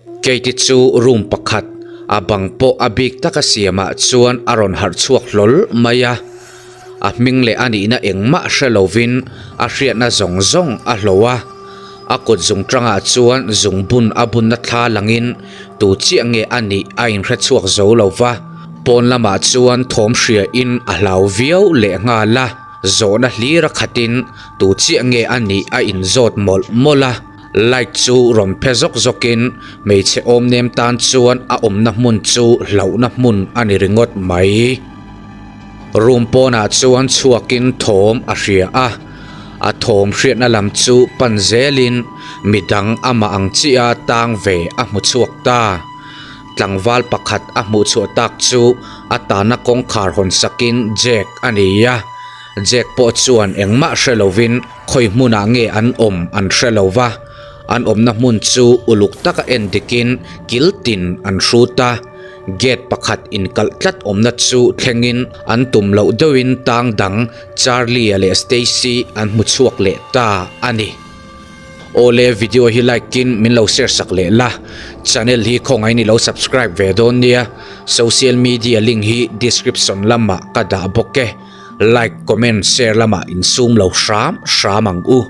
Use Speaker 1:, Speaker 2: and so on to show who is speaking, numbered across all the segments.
Speaker 1: Katie chu room pakhat, a bang pawh a bik taka siamah chuan a rawn harh chhuak hlawl mai a. A hming leh a nihna engmah hre lovin a hriatna zawng zawng a hloh a. A kut zung tangah chuan zungbun a bunna thla langin tu chiah nge a nih a inhre chhuak zo lo va. Pawn lamah chuan thawm hriain a hlau viau lehnghal a. Zawhna hlir a khatin tu chiah nge a nih a inzawt mawlh mawlh a. Light chu rawn phe zawk zawkin hmeichhe awm nem tan chuan a awmna hmun chu hlauhna hmun a ni ringawt mai. Room pawnah chuan chhuakin thawm a hria a, a thawm hriatna lam chu pan zelin midang amah ang chiah tang ve a hmu chhuak ta. Tlangval pakhat a hmuh chhuah tak chu a tana kawngkhar hawn sakin Jack a ni a, Jack pawh chuan engmah hre lovin khawi hmunah nge an awm an hre lo va, an awmna hmun chu uluk taka en dikin kil tin an hrut a. Gate pakhat inkalh tlat awmna chu thlengin an tum loh deuhin tang dang Charlie-a leh Stacy an hmu chhuak leh ta a ni. Awle video hi like in min lo share sak leh la, channel hi khawngaih in i lo subscribe ve dawn nia, social media link hi description lamah ka dah bawk e, like comment share lamah insum lo hram hram ang u.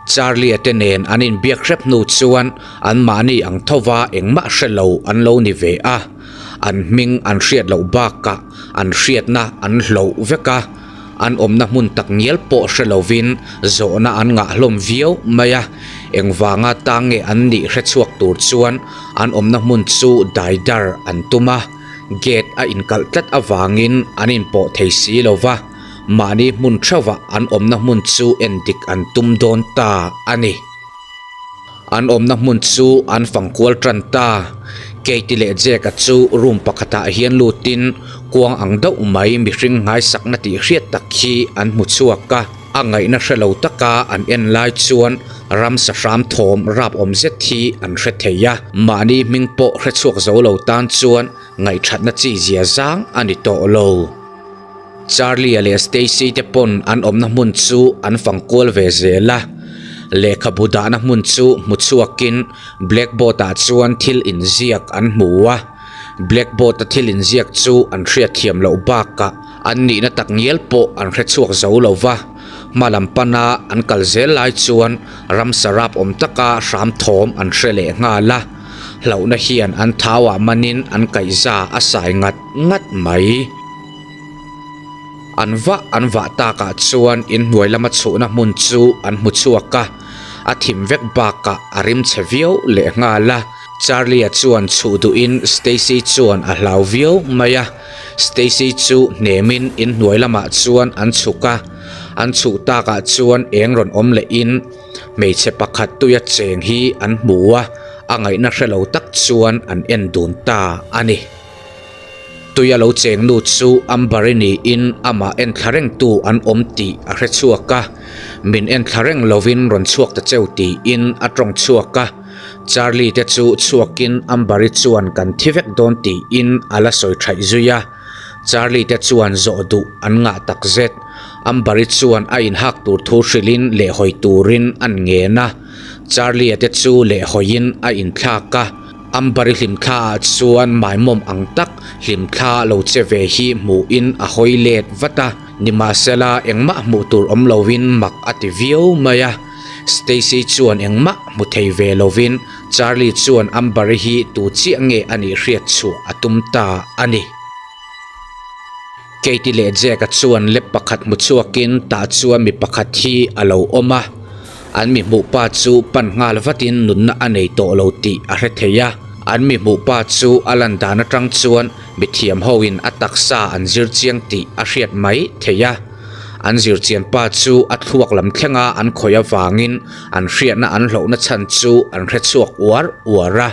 Speaker 1: Charlie-a te nen an inbiak hrep hnu chuan anmahni ang thova engmah hre lo an lo ni ve a, an hming an hriat loh bakah an hriatna an hloh vek a, an awmna hmun tak ngial pawh hre lovin zawhna an ngah hlawm viau mai a, engvanga tang nge an nih hre chhuak tur chuan an awmna hmun chu daidar an tum a, gate a inkalh tlat avangin an inpawh thei si lo va. Mahni hmun theuhah an awmna hmun chu en dik an tum dawn ta a ni. An awmna hmun chu an fang kual tan ta. Katie leh Jack-a chu room pakhatah hian lutin kuang ang deuh mai mihring nghaisakna tih hriat tak hi an hmu chhuak a. A ngaihna hre lo taka an en lai chuan ramsa hram thawm rap awm zet hi an hre thei a. Mahni hming pawh hre chhuak zo lo tan chuan ngaihthatna chi zia zang a ni tawh lo. Charlie-a leh Stacy te pawn an awmna hmun chu an fang kual ve zel a, lehkhabu dahna hmun chu hmu chhuakin blackboard-ah chuan thil inziak an hmu a, blackboard-a thil inziak chu an hriatthiam loh bakah an nihna tak ngial pawh an hre chhuak zo lo va, hma lam pana an kal zel lai chuan ramsa rap awm taka hram thawm an hre leh nghal a, hlauhna hian an thauah manin an kaihza a sai ngat ngat mai. An vah an vah takah chuan inhnuai lama chhuhna hmun chu an hmu chhuak a, a thim vek bakah a rim chhe viau lehnghal a. Charlie-a chuan chhuh duhin Stacy chuan a hlau viau mai a, Stacy chu hnemin inhnuai lamah chuan an chhuk a, an chhuh takah chuan eng rawn awm lehin hmeichhe pakhat tuia cheng hi an hmu a, a ngaihna hre lo tak chuan an en dun ta a ni. Tuia lo cheng nu chu Amber-i niin amah en thla rengtu an awm tih a hre chhuak a, min en thla reng lovin rawn chhuak ta cheu tiin a tawng chhuak a. Charlie te chu chhuakin Amber-i chuan kan thi vek dawn tiin a la sawi thaih zui a. Charlie te chuan zawh duh an ngah tak zet. Amber-i chuan a inhak tur thu hrilhin lehhawi turin an ngen a. Charlie-a te chu lehhawiin a inthlak a. Amber-i hlimthla ah chuan maimawm ang tak hlimthla lo che ve hi hmuhin a hawi let vat a, nimahsela engmah hmuh tur awm lovin mak a ti viau mai a. Stacy chuan engmah hmu thei ve lovin Charlie chuan Amber-i hi tu chiah nge a nih hriat chhuah a tum ta a ni. Katie leh Jack-a chuan lep pakhat hmu chhuakin tah chuan mi pakhat hi a lo awm a. An mi hmuh pa chu pan nghal vatin nunna a nei tawh lo tih a hre thei a. An mi hmuh pa chu a lan dan atang chuan mithiam hoin a taksa an zir chiang tih a hriat mai theih a. An zir chian pa chu a thluak lam thlenga an khawih avangin an hriatna an hlauhna chhan chu an hre chhuak uar uar a.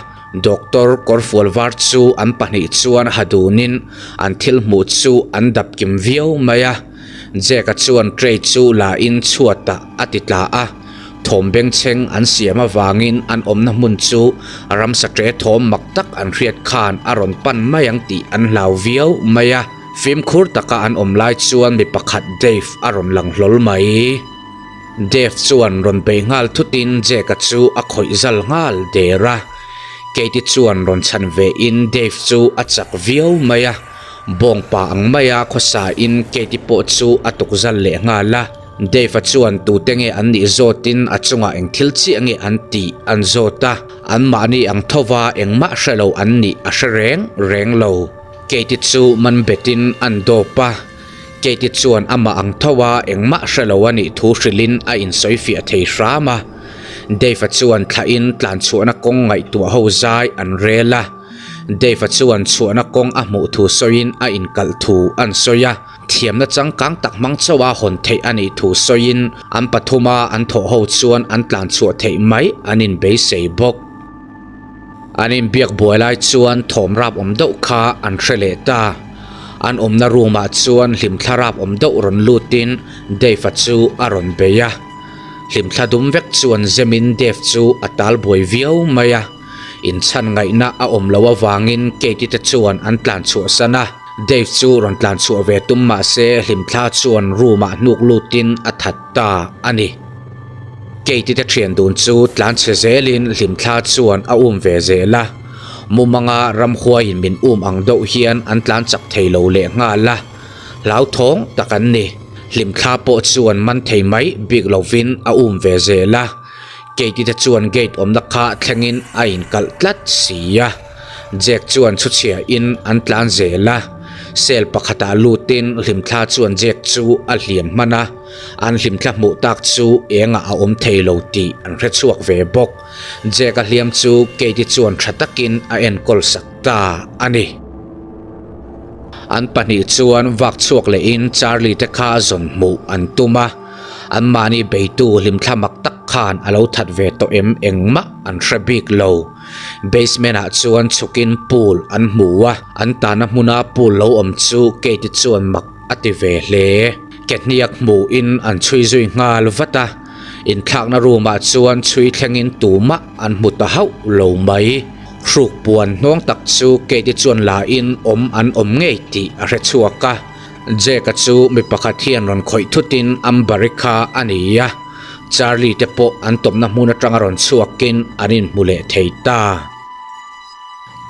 Speaker 1: Doctor kawrfual var chu an pahnih chuan ha dunin an thil hmuh chu an dap kim viau mai a. Jack-a chuan tray chu la in chhuatah a ti tla a, thawm bengchheng an siam avangin an awmna hmun chu ramsa ṭe thawm mak tak an hriat khan a rawn pan mai ang tih an hlau viau mai a. Fimkhur taka an awm lai chuan mi pakhat Dave a rawn lang hlawl mai. Dave chuan rawn bei nghal thutin Jack-a chu a khawih zal nghal der a. Katie chuan rawn chhan ve in Dave chu a chak viau mai a, bawngpa ang maia khawsa in Katie pawh chu a tukzal leh nghal a. Dave-a chuan tute nge an nih zawtin a chungah eng thil chiah nge an tih an zawt a, anmahni ang thova engmah hre lo an nih a hre reng reng lo. Katie chu man betin an dawp a, Katie chuan amah ang tho a engmah hre lo a nih thu hrilhin a insawi fiah thei hram a. Dave-a chuan thlahin tlanchhuahna kawng ngaihtuah ho zai an rel a. Dave-a chuan chhuahna kawng a hmuh thu sawiin a inkalh thu an sawi a. Thiamna changkang tak hmang chauha hawn theih a nih thu sawiin an pathuma an thawh ho chuan an tlanchhuah theih mai an inbeisei bawk. An inbiak buai lai chuan thawm rap awm deuh kha an hre leh ta. An awmna room ah chuan hlimthla rap awm deuh rawn lutin Dave-a chu a rawn bei a. Hlimthla dum vek chuan zemin Dave chu a tal buai viau mai a. Inchhan ngaihna a awm loh avangin Katie te chuan an tlan chhuahsan a. Dave chu rawn tlan chhuah ve tum mah se hlimthla chuan room ah hnuk lutin a that ta a ni. Katie te thian dun chu tlan chhe zelin hlimthla chuan a um ve zel a. Mumanga ramhuaiin min um ang deuh hian an tlan chak thei lo leh nghal a, hlauthawng tak an ni. Hlimthla pawh chuan man thei mai bik lovin a um ve zel a. Katie te chuan gate awmna kha thlengin a inkalh tlat si a. Jack chuan chhuchhiahin an tlan zel a. Cell pakhatah lutin hlimthla chuan Jack chu a hliam hman a. An hlimthla hmuh tak chu engah a awm thei lo tih an hre chhuak ve bawk. Jack-a hliam chu Katie chuan tha takin a enkawl sak ta a ni. An pahnih chuan vak chhuak lehin Charlie te kha zawn hmuh an tum a, anmahni beitu hlimthla mak tak khan a lo that ve tawh em engmah an hre bik lo. Basement ah chuan chhukin pool an hmu a, an tahna hmuna pool lo awm chu Katie chuan mak a ti ve hle. Ke hniak hmuhin an chhui zui nghal vat a, inthlakna room ah chuan chhui thlengin tumah an hmu ta hauh lo mai. Hruk puan hnawng tak chu Katie chuan la in awm an awm ngei tih a hre chhuak a. Jack-a chu mi pakhat hian rawn khawih thutin Amber-i kha a ni a, Charlie te pawh an tawpna hmun atanga rawn chhuakin an inhmu leh thei ta.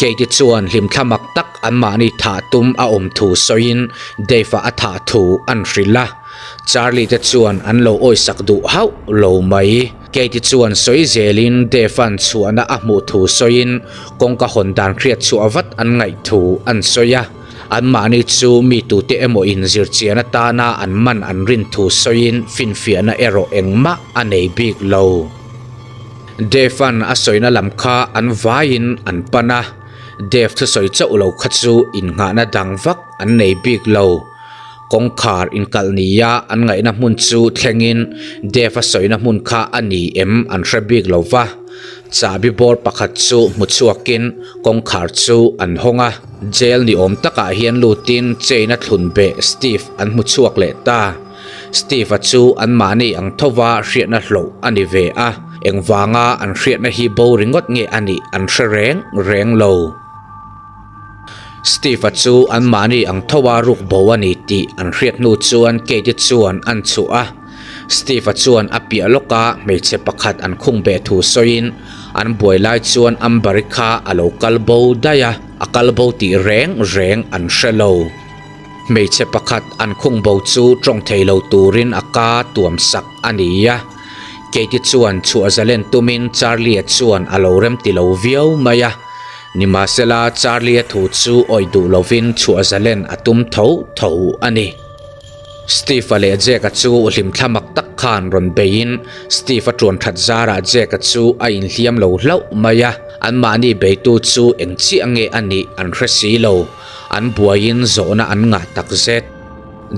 Speaker 1: Katie chuan hlimthla mak tak anmahni thah tum a awm thu sawiin Dave-a a thah thu an hrilh a. Charlie te chuan an lo awisak duh hauh lo mai. Katie chuan sawi zelin Dave-a'n chhuahna a hmuh thu sawiin kawngka hawn dan hriat chhuah vat an ngaih thu an sawi a. Anmahni chu mi tute emaw inzir chian atana an man an rin thu sawiin finfiahna erawh engmah a nei bik lo. Dave-a'n a sawina lam kha an vaiin an pan a, Dave thusawi chauh lo kha chu innghahna dang vak an nei bik lo. Kawngkhar inkalh nia an ngaihna hmun chu thlengin Dave-a sawina hmun kha a ni em an hre bik lo va. Chahbi bawr pakhat chu hmu chhuakin kawngkhar chu an hawng a, jail ni awm takah hian lutin chain-a thlun beh Steve an hmu chhuak leh ta. Steve-a chu anmahni ang thova hriatna hlauh a ni ve a, engvanga an hriatna hi bo ringawt nge a nih an hre reng reng lo. Steve-a chu anmahni ang thoa ruk bo a ni tih an hriat hnu chuan Kate-i chuan an chhuah a. Steve-a chuan a piah lawka hmeichhe pakhat an khung beh thu sawiin an buai lai chuan Amber-i kha a lo kal bo daih a, a kal bo tih reng reng an hre lo. Hmeichhe pakhat an khung bo chu tawng thei lo turin a ka tuam sak a ni a. Katie chuan chhuah zalen tumin Charlie-a chuan a lo remti lo viau mai a. Nimahsela Charlie-a thu chu awih duh lovin chhuah zalen a tum tho tho a ni. Steve-a leh Jack-a chu hlimthla mak tak khan rawn beiin Steve-a tuan that zarah Jack-a chu a inhliam lo hlauh mai a. Anmahni beitu chu eng chiah nge a nih an hre si lo. An buaiin zawhna an ngah tak zet.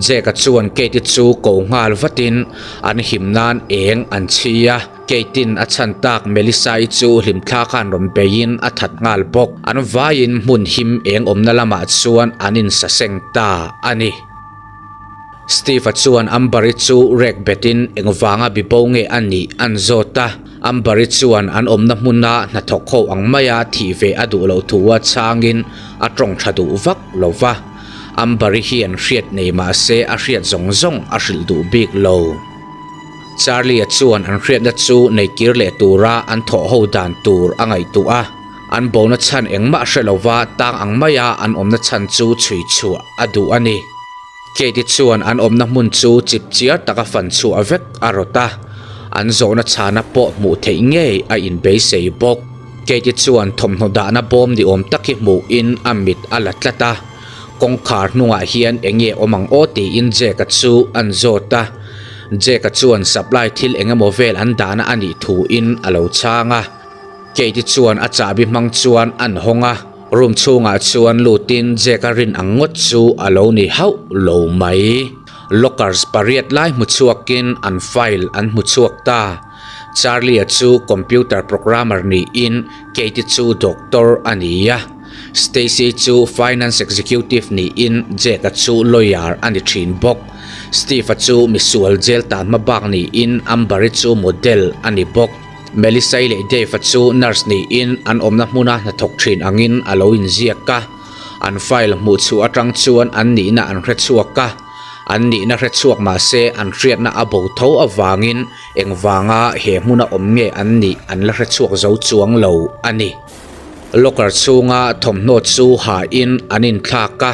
Speaker 1: Jack-a chuan Kate-i chu ko nghal vatin an him nan eng an chhi a. Kate-in a chhan tak Melissa-i chu hlimthla khan rawn beiin a that nghal bawk. An vaiin hmun him eng awmna lamah chuan an insaseng ta a ni. Steve-a chuan Amber-i chu rek betin engvanga bibo nge a nih an zawt a. Amber-i chuan an awmna hmuna hnathawk ho ang maia thih ve a duh loh thu a chhangin a tawng tha duh vak lo va. Amber-i hian hriat nei mah se a hriat zawng zawng a hrilh duh bik lo. Charlie-a chuan an hriatna chu nei kir leh tura an thawh ho dan tur a ngaihtuah a. An bona chhan engmah hre lova tang ang maia an awmna chhan chu chhui chhuah a duh a ni. Kate-i chuan an awmna hmun chu chip chiar taka fan chhuah vek a rawt a, an zawhna chhana pawh hmuh theih ngei a inbeisei bawk. Kate-i chuan thawmhnaw dahna bawm ni awm tak hi hmuhin a mit a la tlat a, kawngkhar hnungah hian eng nge awm ang aw tiin Jack-a chu an zawt a. Jack-a chuan supply thil eng emaw vel an dahna a nih thuin a lo chhang a. Kate-i chuan a chahbi hmang chuan an hawng a, room chhungah chuan lutin Jack-a rin ang ngawt chu a lo ni hauh lo mai. Lockers pariat lai hmu chhuakin an file an hmu chhuak ta. Charlie-a chu computer programmer niin Kate-i chu doctor a ni a. Stacy chu finance executive niin Jack-a chu lawyer a ni thin bawk. Steve-a chu misual jail tan hma bak niin Amber-i chu model a ni bawk. Melissa-i leh Dave-a chu nurse niin an awmna hmuna hnathawk thin angin a lo inziak a. An file hmuh chhuah atang chuan an nihna an hre chhuak a. An nihna hre chhuak mahse an hriatna a bo tho avangin engvanga he hmuna awm nge an nih an la hre chhuak zo chuang lo a ni. Locker chhunga thawmhnaw chu hain an inthlak a,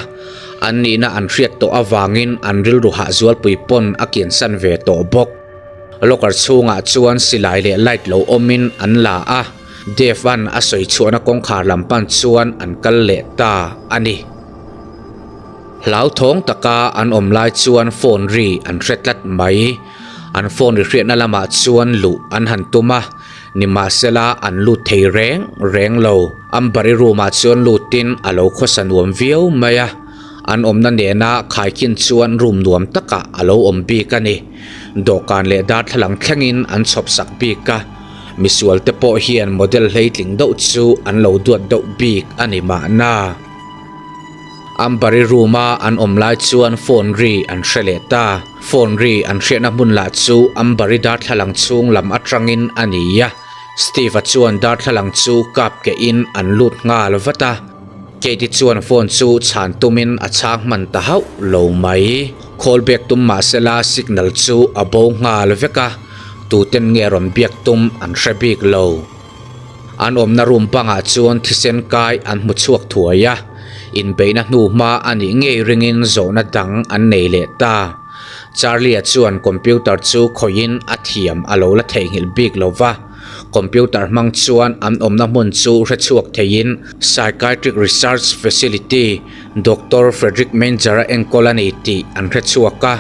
Speaker 1: an nihna an hriat tawh avangin an rilru hah zualpui pawn a kiansan ve tawh bawk. Locker chhungah chuan silai leh light lo awmin an la a, Dave-a'n a sawi chhuahna kawngkhar lam pan chuan an kal leh ta a ni. Hlauthawng taka an awm lai chuan phone ri an hre tlat mai. An phone ri hriatna lamah chuan luh an han tum a, nimahsela an lut thei reng reng lo. Ambari room ah chuan lutin a lo khawsa nuam viau mai a, an awmna nena khaikhin chuan room nuam takah a lo awm bik a ni. Dawhkan leh darthlalang thlengin an chhawp sak bik a, misual te pawh hian model hleitling deuh chu an lo duat deuh bik a ni mahna. Ambari room a an awm lai chuan phone ri an hre leh ta. Phone ri an hriatna hmun lah chu Ambari darthlalang chhung lam atangin a ni a. Steve-a chuan darthlalang chu kap kehin an lut nghal vat a. Katie chuan phone chu chhan tumin a chhang hman ta hauh lo mai. Call back tum mahsela signal chu a bo nghal vek a, tuten nge rawn biak tum an hre bik lo. An awmna room bangah chuan thisen kai an hmu chhuak thuai a, inbeihna hnu hma a nih ngei ringin zawhna dang an nei leh ta. Charlie-a chuan computer chu khawihin a thiam a lo la theihnghilh bik lo va, computer hmang chuan an awmna hmun chu hre chhuak theiin Psychiatric Research Facility Doctor Frederick Manger-a enkawl a ni tih an hre chhuak a.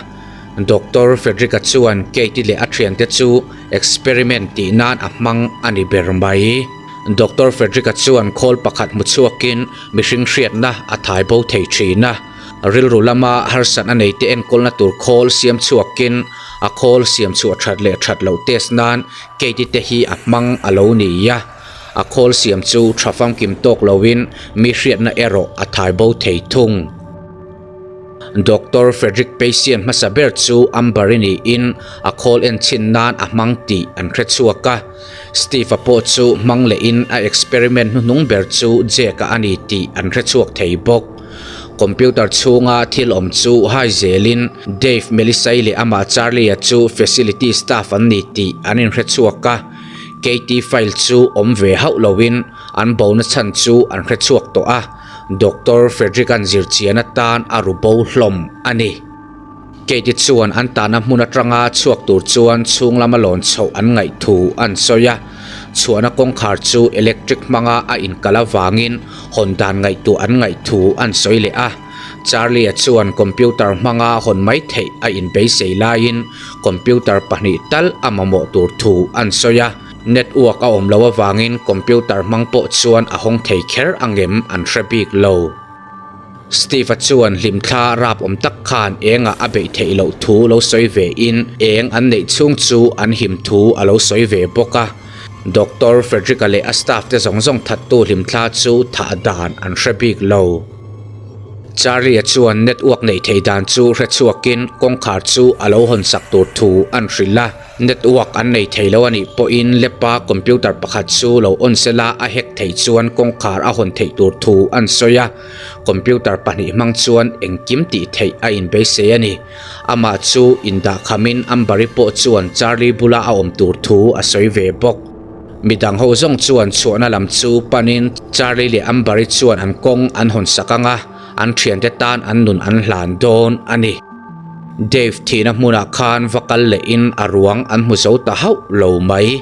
Speaker 1: Doctor Frederick-a chuan Kate-i leh a thiante chu Experiment tih nan a hmang a ni ber mai. Doctor Frederick-a chuan khawl pakhat hmu chhuakin mihring hriatna a thai bo thei thin a. Rilru lama harsatna neite enkawlna tur khawl siam chhuakin a khawl siam chhuah that leh that loh test nan Kate-i te hi a hmang a lo ni a. A khawl siam chu tha famkim tawk loin mi hriatna erawh a thai bo thei thung. Doctor Frederick patient hmasa ber chu Amber-i niin a khawl en chhin nan a hmang tih an hre chhuak a. Steve-a pawh chu hmang lehin a experiment hnuhnung ber chu Jack-a a ni tih an hre chhuak thei bawk. Computer chhunga thil awm chu hai zelin Dave, Melissa-i leh amah Charlie-a chu facility staff an ni tih an inhre chhuak a. Katie file chu awm ve hauh loin an bona chhan chu an hre chhuak tawh a. Doctor Frederick-a'n zirchian atan a ru bo hlawm a ni. Katie chuan an tahna hmun atanga chhuak tur chuan chhung lama lawn chhoh an ngaih thu an sawi a. Chhuahna kawngkhar chu electric hmanga a inkalh avangin hawn dan ngaihtuah an ngaih thu an sawi leh a. Charlie-a chuan computer hmanga hawn mai theih a inbeisei laiin computer pahnih tal a mamawh tur thu an sawi a. Network a awm loh avangin computer hmang pawh chuan a hawng thei kher angem an hre bik lo. Steve-a chuan hlimthla rap awm tak khan engah a beih theih loh thu lo sawi ve in eng an neih chhung chu an him thu a lo sawi ve bawk a. Doctor Frederick-a leh a staff te zawng zawng thattu hlimthla chu thah dan an hre bik lo. Charlie-a chuan network neih theih dan chu hre chhuakin kawngkhar chu a lo hawn sak tur thu an hrilh a. Network an nei thei lo a nih pawhin lepa computer pakhat chu lo on sela a hack thei chuan kawngkhar a hawn theih tur thu an sawi a, computer pahnih hmang chuan engkim tih theih a inbeisei a ni. Amah chu indahkhamin Ambari pawh chuan Charlie bula a awm tur thu a sawi ve bawk. Midang ho zawng chuan chhuahna lam chu panin Charlie leh Amber-i chuan an kawng an hawn sak ang a, an thiante tan an nun an hlan dawn a ni. Dave thihna hmunah khan va kal lehin a ruang an hmu zo ta hauh lo mai.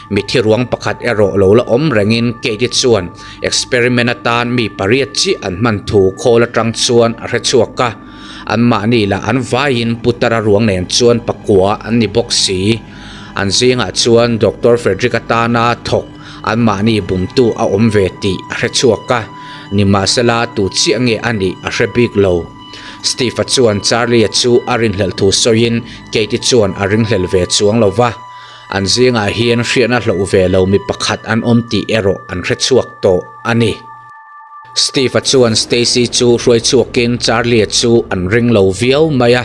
Speaker 1: Mithi ruang pakhat erawh lo la awm rengin Kate-i chuan experiment atan mi pariat chiah an hman thu khawl atang chuan a hre chhuak a. Anmahni lah an vaiin Putara ruang nen chuan pakua an ni bawk si. An zingah chuan Doctor Frederick atana thawk anmahni bumtu a awm ve tih a hre chhuak a, nimahsela tu chiah nge a nih a hre bik lo. Steve-a chuan Charlie-a chu a rinhlelh thu sawiin Kate-i chuan a ringhlel ve chuang lo va. An zingah hian hriatna hloh ve lo mi pakhat an awm tih erawh an hre chhuak tawh a ni. Steve-a chuan Stacy chu hruai chhuakin Charlie-a chu an ring lo viau mai a,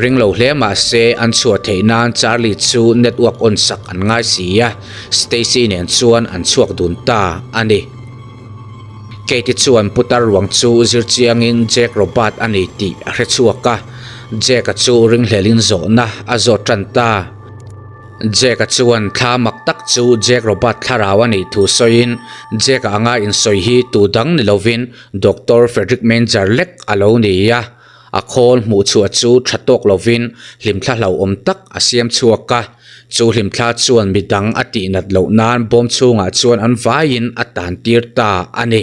Speaker 1: ring lo hle mah se an chhuah theih nan Charlie chu network on sak an ngai si a, Stacy nen chuan an chhuak dun ta a ni. Kate-i chuan putar ruang chu zir chiangin Jack Robert a ni tih a hre chhuak a, Jack-a chu ringhlelin zawhna a zawt tan ta. Jack-a chuan thla mak tak chu Jack Robert thlarau a nih thu sawiin Jack-a anga insawi hi tu dang ni lovin Doctor Frederick Manger lek a lo ni a. A khawl hmuh chhuah chu tha tawk lovin hlimthla hlauhawm tak a siam chhuak a. Chu hlimthla chuan midang a tihnat loh nan bawm chhungah chuan an vaiin a tan tir ta a ni.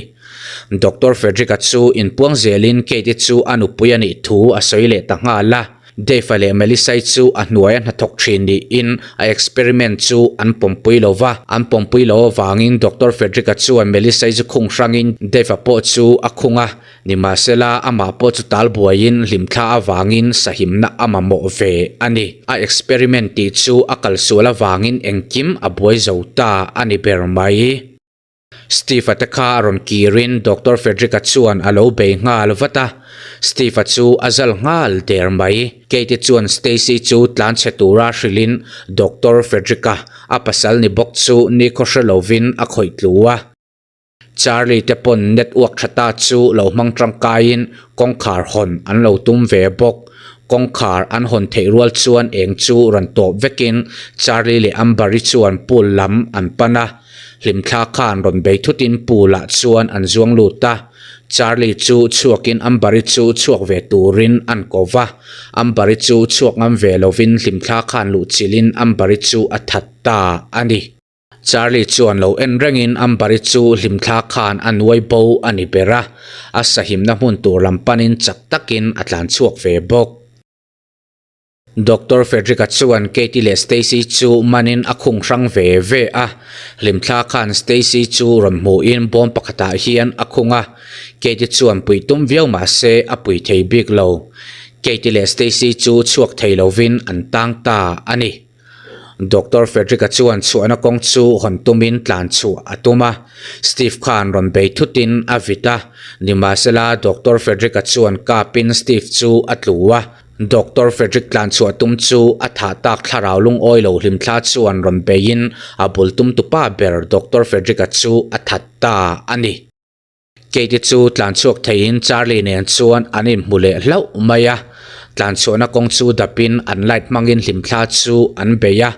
Speaker 1: Doctor Frederick-a chu inpuang zelin Kate-i chu a nupui a nih thu a sawi leh ta nghal a. Dave-a leh Melissa-i chu a hnuaia hnathawk thin niin a experiment chu an pawmpui lo va. An pawmpui lo avangin Doctor Frederick-a chuan Melissa-i chu khung hrangin Dave-a pawh chu a khung a, nimahsela amah pawh chu tal buaiin hlimthla avangin sahimna a mamawh ve a ni. A experiment tih chu a kalsual avangin engkim a buai zo ta a ni ber mai. Steve-a te kha a rawn kirin Doctor Frederick-a chuan a lo bei nghal vat a, Steve-a chu a zal nghal der mai. Kate-i chuan Stacy chu tlanchhe tura hrilhin Doctor Frederick-a a pasal ni bawk chu nikhaw hre lovin a khawih tlu a. Charlie te pawn network tha ta chu lo hmang tangkaiin kawngkhar hawn an lo tum ve bawk. Kawngkhar an hawn theih rual chuan eng chu rawn tawp vekin Charlie leh Amber-i chuan pool lam an pan a. Hlimthla khan rawn bei thutin pool ah chuan an zuang lut a, Charlie chu chhuakin Amber-i chu chhuak ve turin an ko va, Amber-i chu chhuak ngam ve lovin hlimthla khan luhchilhin Amber-i chu a that ta a ni. Charlie chuan lo en rengin Amber-i chu hlimthla khan a nuai bo a ni ber a, a sahimna hmun tur lam panin chak takin a tlan chhuak ve bawk. Doctor Frederick-a chuan Katie leh Stacy chu manin a khung hrang ve ve a. Hlimthla khan Stacy chu rawn hmuhin bawm pakhatah hian a khung a. Katie chuan pui tum viau mah se a pui thei bik lo. Katie leh Stacy chu chhuak thei lovin an tang ta a ni. Doctor Frederick-a chuan chhuahna kawng chu hawn tumin tlan chhuah a tum a. Steve khan rawn bei thutin a vit a. Nimahsela Doctor Frederick-a chuan kapin Steve chu a tlu a. Doctor Frederick tlanchhuah tum chu a thah tak thlarau lungawi lo hlimthla chuan rawn beiin a bul tum tupa ber Doctor Frederick-a chu a that ta a ni. Kate-i chu tlanchhuak theiin Charlie nen chuan an inhmu leh hlauh mai a, tlanchhuahna kawng chu dapin an light hmangin hlimthla chu an bei a,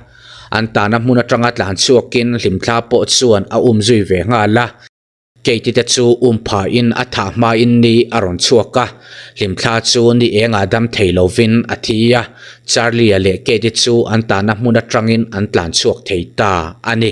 Speaker 1: an tahna hmun atanga tlanchhuakin hlimthla pawh chuan a umzui ve nghal a. Kate te chu um phahin a thah hmain ni a rawn chhuak a, hlimthla chu ni engah dam thei lovin a thi a, Charlie-a leh Kate chu an tahna hmun atangin an tlan chhuak thei ta a ni.